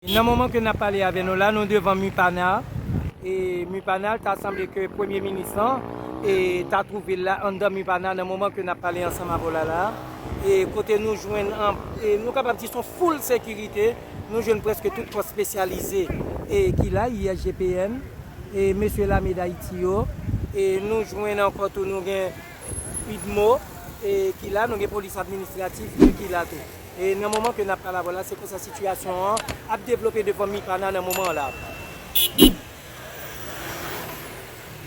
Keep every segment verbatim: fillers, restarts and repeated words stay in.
Nan moman ke n ap pale avè nou la, nou devan Mupana. E Mupana, ta sanble ke premye minis lan, e ta twouve l la anndan Mupana nan moman ke n ap pale ansanm avè w la la. E kote nou jwenn, an, e nou kapab di se yon foul sekirite, nou jwenn prèske tout kò espesyalize e ki la, I S G P N, e mesye Lame Dayiti yo, e nou jwenn ankò tou, nou gen UDMO, e ki la, nou gen polis administratif, e ki la tou. E nan moman ke n ap pale avè w la, se konsa sitiyasyon an ap devlope devan Mupana nan moman an la.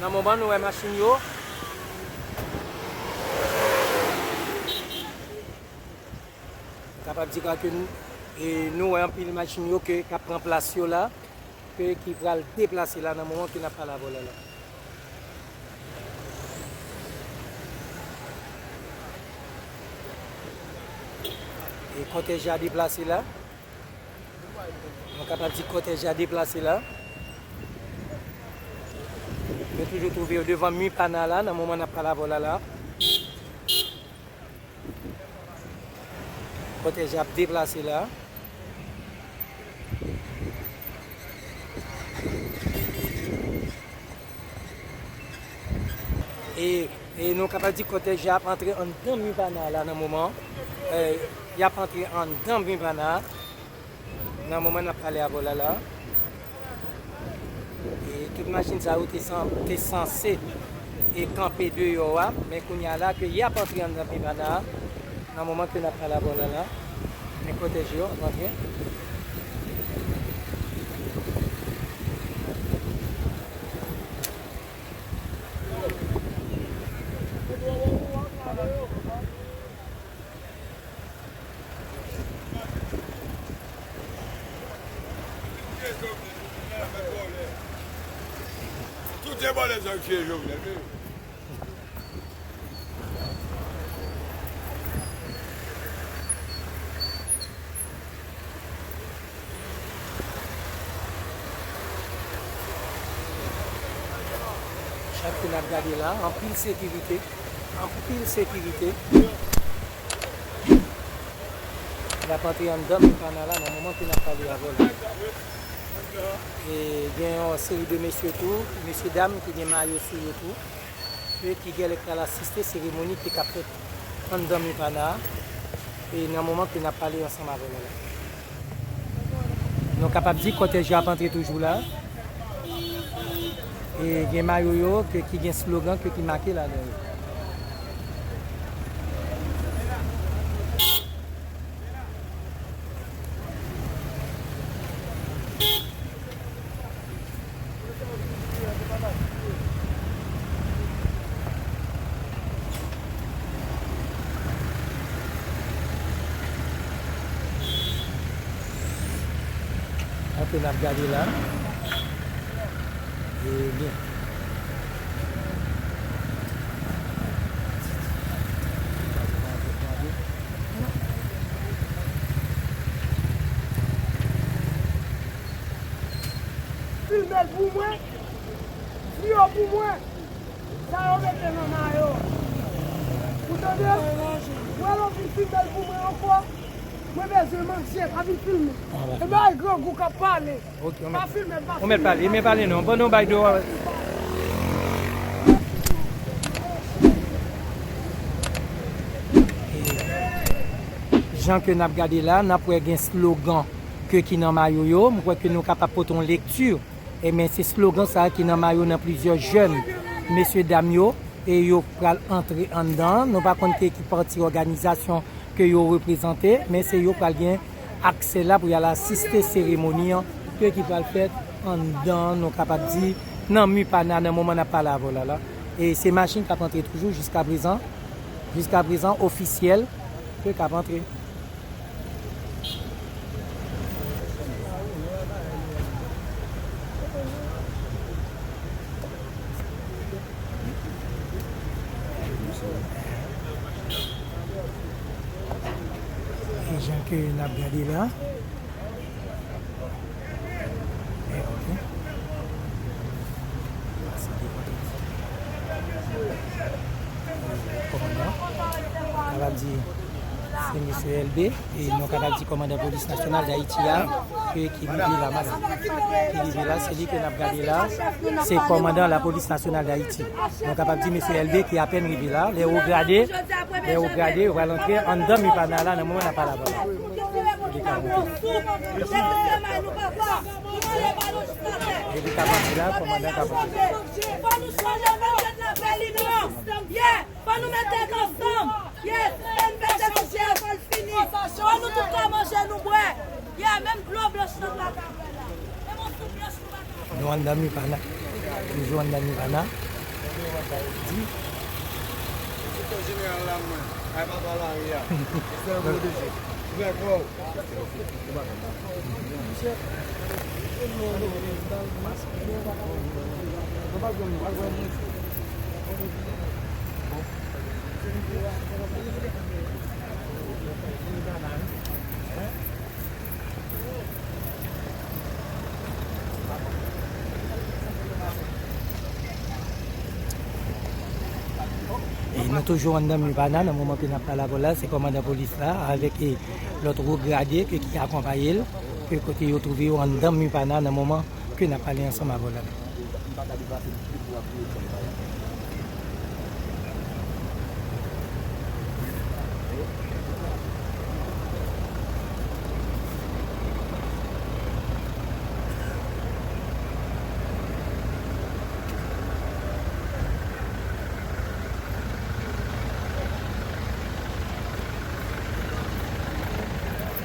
Nan moman, nou wè machin yo. Nou kapab di ke nou, e nou wè anpil machin yo ke k ap pran plas yo la, ke ki pral deplase la nan moman ke n ap pale avè w la la. E kòtèj la deplase la. Nou kapab di kòtèj la deplase la. Yo toujou twouve yo devan Mupana la, nan moman n ap pale avè w la la. Kòtèj la ap deplase la. E, e nou kapab di kòtèj la ap antre anndan Mupana la nan moman. E, y ap antre anndan Mupana. Nan moman n ap pale avè w la la, e tout machin sa yo te san-, te sanse e kanpe deyò a, men kounye a la ke y ap antre anndan Mupana a, nan moman ke n ap pale avè w la la, men kòtèj yo ap antre. Tout se vòlè sa k tiye Jovenel, men. Jan ke n ap gade la, anpil sekirite, anpil sekirite. N ap antre anndan Mupana la nan moman ke n ap pale avè w la. E gen yon seri de mesye tou, mesye dam ki gen mayo sou yo tou, e ki genlè k al asiste seremoni ki t ap fèt anndan Mupana a, e nan moman ke n ap pale ansanm avè w la. Nou kapab di kòtèj yo ap antre toujou la. E gen mayo yo ke, ki gen slogan ke, ki make ladan yo. Anpil n ap gade la. E byen. Filme l pou mwen. Di yo pou mwen. Sa yo mete nan mayo. Ou tande? Ou wè lè w fin filme l pou mwen ankò? Mwen bezwen manje, pa vin filme. E bay grangou k ap pale. Ok, ou mèt pale, men pale non. Ban nou bay do. Jan ke n ap gade la, n ap wè gen slogan ke ki nan mayo yo. M kwè ke nou kapab pote yon lekti. Ebyen, se slogan sa a ki nan mayo nan plizyè jèn mesye dam yo, e yo pral antre anndan. Nou pa konn ke ki pati òganizasyon ke yo reprezante, men se yo pral gen aksè la pou y al asiste seremoni an, ke ki pral fèt anndan, nou kapab di, nan Mupana, nan moman n ap pale avè w la la. E se machin k ap antre toujou jiska prezan, jiska prezan ofisyèl ke k ap antre. E jan ke n ap gade la. E, ok. Pase devan tout kòmandan. Kapab di, se mesye Elbe, e nou kapab di kòmandan polis nasyonal Dayiti a. Ki, ki rive la, madanm. Ki rive la, se li ke n ap gade la. Se kòmandan Lapolis Nasyonal Dayiti. Nou kapab di mesye Elbe ki apèn rive la. Lè wo grade, lè wo grade, yo pral antre anndan Mupana la nan moman n ap pale avè w la. Li ka monte. Li ka monte la, kòmandan ka monte. Fò nou chanje manje n ap fè li non. Yeah! Fò nou met tèt ansanm. Yes, M V T pou jè, fò l fini. Fò nou tout ka manje, nou bwè. Yeah, menm dlo blanch nou pa ka bwè la. Menm yon soup blanch nou pa ka bwè. Nou anndan Mupana. Toujou anndan Mupana. Di. Enspektè jeneral la, mwen. Ay, papa lari a. Enspektè Rodrigue. Ouvè kò w. E nou toujou anndan Mupana nan moman ke n ap pale avè w la, se kòmandan polis la avèk, e, lòt wo grade ke ki akonpaye l, ke kote yo twouve yo anndan Mupana nan moman ke n ap pale ansanm avè w la.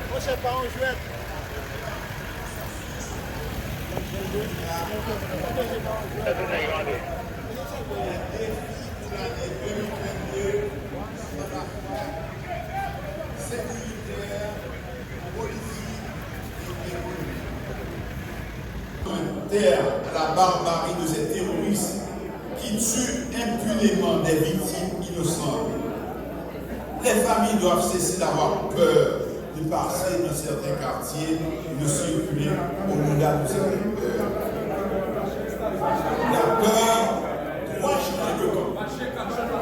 Monchè, pa yon jwèt. Terre à la barbarie de ces terroristes qui tuent impunément des victimes innocentes. Les familles doivent cesser d'avoir peur de passer dans certains quartiers ou de circuler au-delà de certaines heures. La peur doit changer de camp.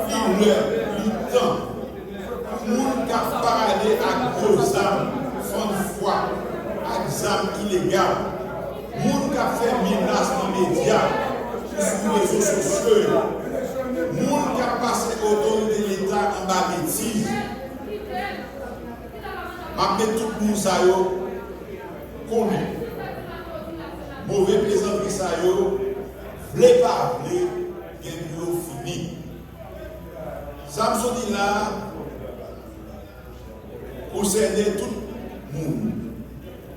Il est l'heure, il est temps. Moun k ap parade ak gwo zam, fann fwa, ak zam ilegal, moun k ap fè menas nan medya ou sou rezo sosyo yo, moun k ap pase otorite Leta anba betiz, m ap met tout moun sa yo konnen. Move plezantri sa yo, vle pa vle, gen pou yo fini. Sa m sot di la a konsène tout moun.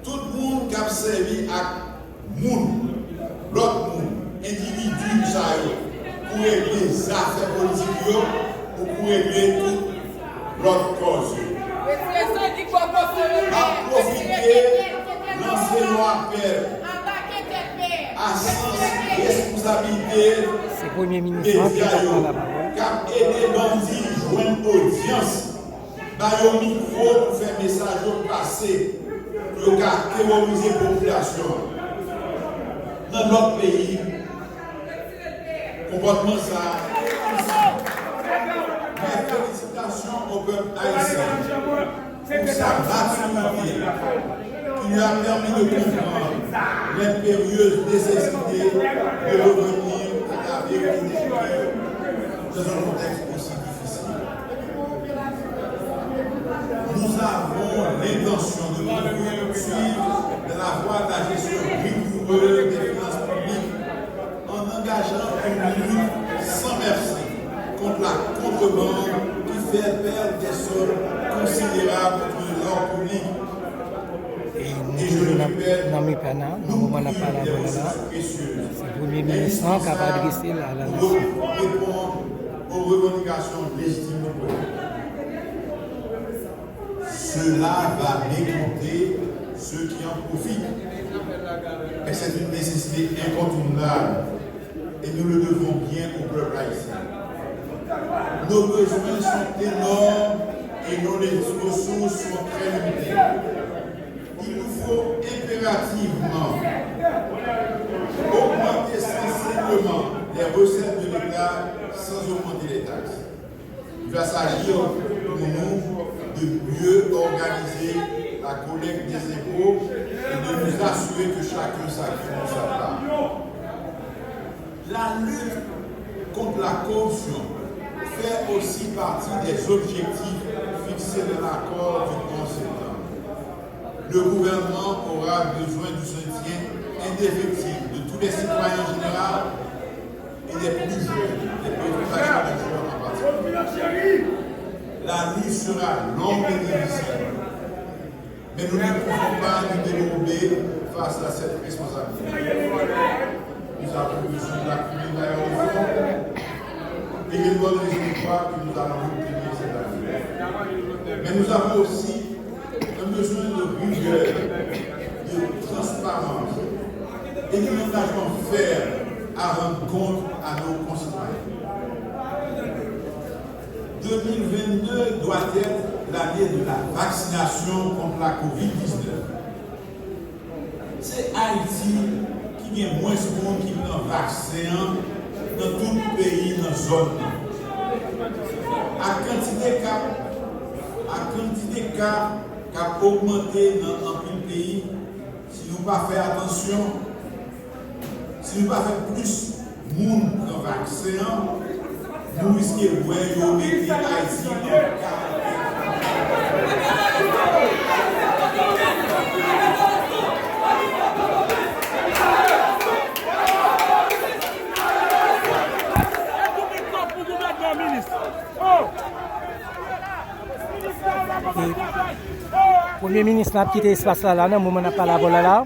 Tout moun k ap sèvi ak moun, lòt moun, endividi sa yo pou regle zafè politik yo ou pou regle tout lòt kòz yo. M ap pwofite lanse yon apèl a sans responsablite medya yo k ap ede bandi jwenn odyans, ba yo mikwo pou fè mesaj yo pase, pou yo ka teworize popilasyon an. Nan lòt peyi, konpòtman sa a isit. Men felisitasyon o pèp ayisyen pou sa matirite qui lui a permis de comprendre l'impérieuse nécessité de revenir à la vérité des faits dans un contexte aussi difficile. Nous avons l'intention de poursuivre dans la voie de la gestion rigoureuse des finances publiques en engageant une lutte sans merci contre la contrebande qui fait perdre des sommes considérables dans le trésor public. E nou toujou nan, nan Mupana, nan moman n ap pale avè w la, se premye minis lan k ap adrese l a la nasyon. Répondre aux revendications légitimes du peuple. Cela va mécompter ceux qui en profitent. Mais c'est une nécessité incontournable et nous le devons bien au peuple haïtien. Nos besoins sont énormes et nos ressources sont très limitées. Il nous faut impérativement augmenter sensiblement les recettes de l'État sans augmenter les taxes. Il va s'agir pour nous de mieux organiser la collecte des impôts et de nous assurer que chacun s'acquitte de sa part. La lutte contre la corruption fait aussi partie des objectifs fixés dans l'accord du onze septembre. Le gouvernement aura besoin du soutien indéfectible de tous les citoyens en général et des plus jeunes, des préoccupations des jeunes en particulier. La nuit sera longue et difficile, mais nous ne pouvons pas nous dérober face à cette responsabilité. Nous avons besoin de la commune d'aéroport et une bonne raison de croire que nous allons obtenir cette affaire. Mais nous avons aussi un besoin de rigueur, de transparence et d'un engagement ferme à rendre compte à nos concitoyens. Deux mille vingt-deux doit être l'année de la vaccination contre la covid dix-neuf. Se Ayiti ki gen mwens moun ki pran vaksen an nan tout peyi nan zòn nan. Ak kantite ka, ak kantite ka k ap ogmante nan anpil peyi, si nou pa fè atansyon, si nou pa fè plis moun pran vaksen an, nou riske wè yo mete Ayiti an karantèn. E Premye Minis la ap kite espas la, la, nan moman n ap pale avè w la, la.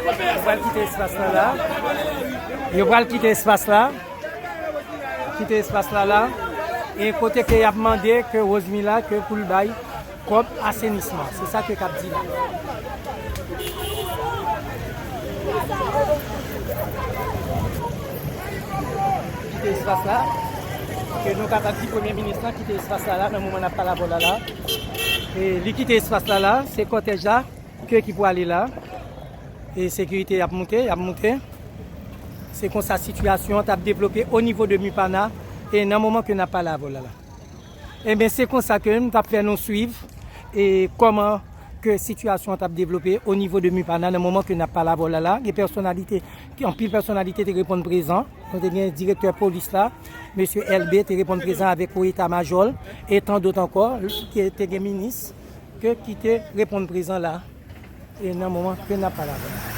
Yo pral kite espas la, la. Yo pral kite espas la. Kite espas la, la. E kote ke y ap mande ke Rosemila ke pou l bay kòb asenisman. Se sa ke k ap di la. Kite espas la. Ke nou kapab di Premye Minis lan kite espas la, la, nan moman n ap pale avè w la, la. E li kite espas la, la. Se kòtèj la ke ki pou ale la. E sekirite y ap moute, y ap moute. Se konsa sitiyasyon an t ap devlope o nivo de Mupana e nan moman ke n ap pale avè w la, la. Ebyen, se konsa ke m t ap fè nou swiv e kòman ke sitiyasyon an t ap devlope o nivo de Mupana nan moman ke n ap pale avè w la, la. Gen pèsonalite, anpil pèsonalite te reponn prezan. Nou te gen direktè polis la, mesye Elbe, te reponn prezan avèk eta majò l, e tan dòt ankò, te, te gen minis ke ki te reponn prezan la, e nan moman ke n ap pale avè l.